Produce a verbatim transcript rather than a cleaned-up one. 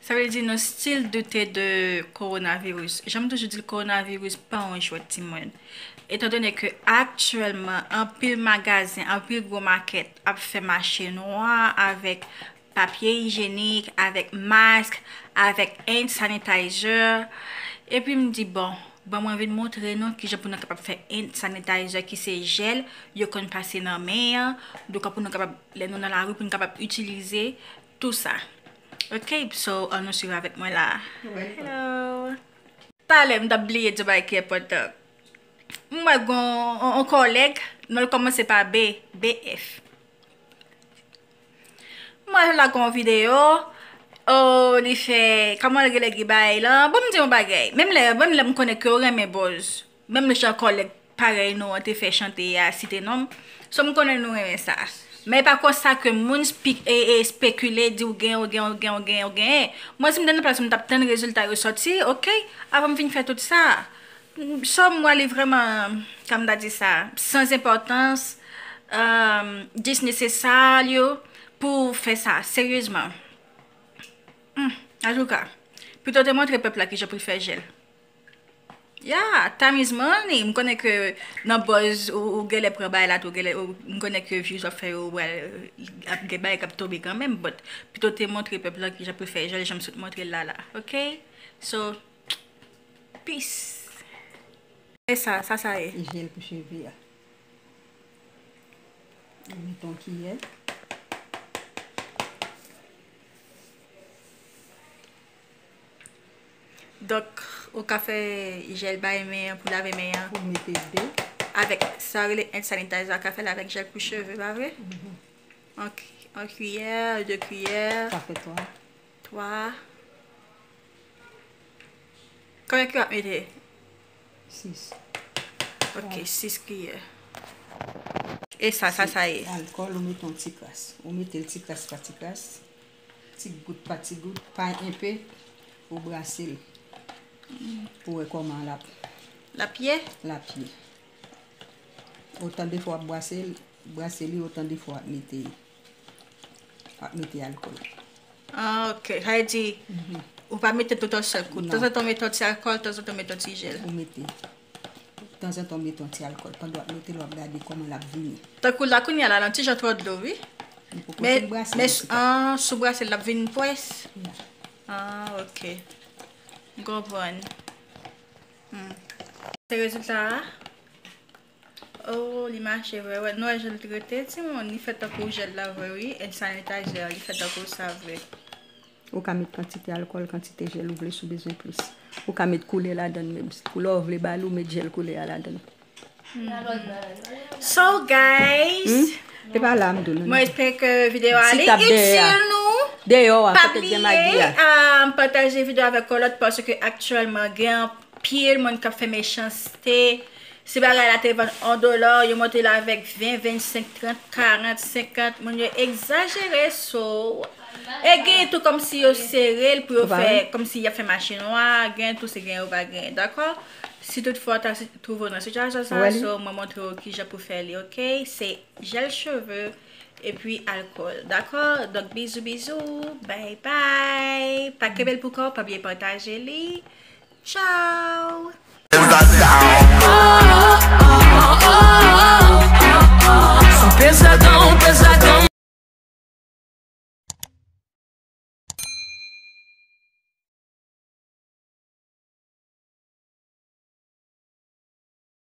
Sa vle di nou still doute de kowonaviris. Jan m toujou di l, kowonaviris pa yon jwèt, timoun. Etandone ke aktyèlman, anpil magazen, anpil gwo makèt ap fè mache nwa avèk papye ijyenik, avèk mask, avèk hand sanitizer. Epi m di, bon, ban mwen vin montre nou kijan pou nou kapab fè hand sanitizer ki se jèl yo konn pase nan men an, donk pou nou kapab, lè nou nan lari, pou nou kapab itilize tou sa. Ok, so, ann nou swiv avèk mwen la. Hello. Talè, m t ap bliye di yon bagay ki enpòtan. M wè gon on, on kòlèg, non l kòmanse pa B, B F. M wè l la gon videyo, oh, li fè, kòman l rele ki bay lan? Bon, m di yon bagay. Menm lè, menm lè m konnen ke w renmen buzz, menm jan kòlèg parèy nou an te fè chante a, site non m. So, m konnen nou renmen sa. Men e pa konsa ke moun spe-, e, e, spekile, di w gen, w gen, w gen, w gen, w gen. Mwen, si m te nan plas ou, m t ap tann rezilta yo sòti, ok, avan m vin fè tout sa. So, m wè li vrèman, kòman m ta di sa, sans importance, euh, disnesesaryo pou fè sa, seryezman. Hmm, antouka, pito te montre pèp la kijan pou l fè jèl. Yeah, time is money. M konnen ke nan buzz ou, ou genlè pran bagay la tou, genlè ou, m konnen ke views w ap fè yo, well, ap gen bagay k ap tonbe kanmenm, but pito te montre pèp la kijan pou l fè jèl, jan m sot montre l la la. Ok? So, peace. E sa, sa, sa ye? Jèl pou cheve a. Ou met yon kiyè. Donk, ou ka fè jèl bay men an pou lave men an. Ou mete de. Avèk sa yo rele hand sanitizer, ou ka fè l avèk jèl pou cheve, pa vre? Mhm. Yon ki-, yon kiyè, de kiyè. Sa fè twa. Twa. Konbyen kiyè w ap mete? Sis. Ok, sis kiyè. E sa, sa, sa ye? Alkòl, ou mete yon ti kras. Ou mete l ti kras pa ti kras. Ti gout pa ti gout, pa enpe, ou brase l. Pou wè kòman l ap. L ap ye? L ap ye. Otan de fwa w ap brase l, brase li otan de fwa w ap mete, w ap mete alkòl. Ah, ok. Sa vle di, ou pa mete tout an sèl kou. Non. Tanzantan w mete yon ti alkòl, tanzantan w mete yon ti jèl. Ou mete. Tanzantan w mete yon ti alkòl. Pandan w ap mete l, w ap gade kòman l ap vini. Tankou la, kounye a la, l yon ti jan twò dlo, wi. Li poko fin brase, men, men, an, si w brase l, l ap vin pwès. Ya. Ah, ok. M konprann. Hmm. Se rezilta a? Oh, li mache vre, wè. Nou wè jan l rete, timoun. Li fè tankou jèl la vre, wi. Hand sanitizer, li fè tankou sa vre. Ou ka met kantite alkòl, kantite jèl ou vle si w bezwen plis. Ou ka met koulè ladan l menm. Koulè w vle ba l, ou met jèl koulè a ladan l. So, guys, hmm? E pa la m di w, non. Mwen espere ke videyo a li itil nou. Deyò a, pa bliye, um, pataje videyo avèk yon lòt, paske aktyèlman gen anpil moun k ap fè mechanste. Si bagay la te vann yon dola, yo monte l avèk ven, vennsenk, trant, karant, senkant. Moun yo egzajere, so. E gen tou kòmsi yo sere l pou yo fè, kòmsi y ap fè mache nwa, gen tou se gen yo pa gen, dakò? Si toutfwa w ta si-, twouve w nan sitiyasyon sa a, so, mwen montre w kijan pou fè li, ok? Se jèl cheve epi alkòl, dakò? Donk, bizou, bizou, bye bye. Pa kenbe l pou kò w, pa bliye pataje li. Tchao!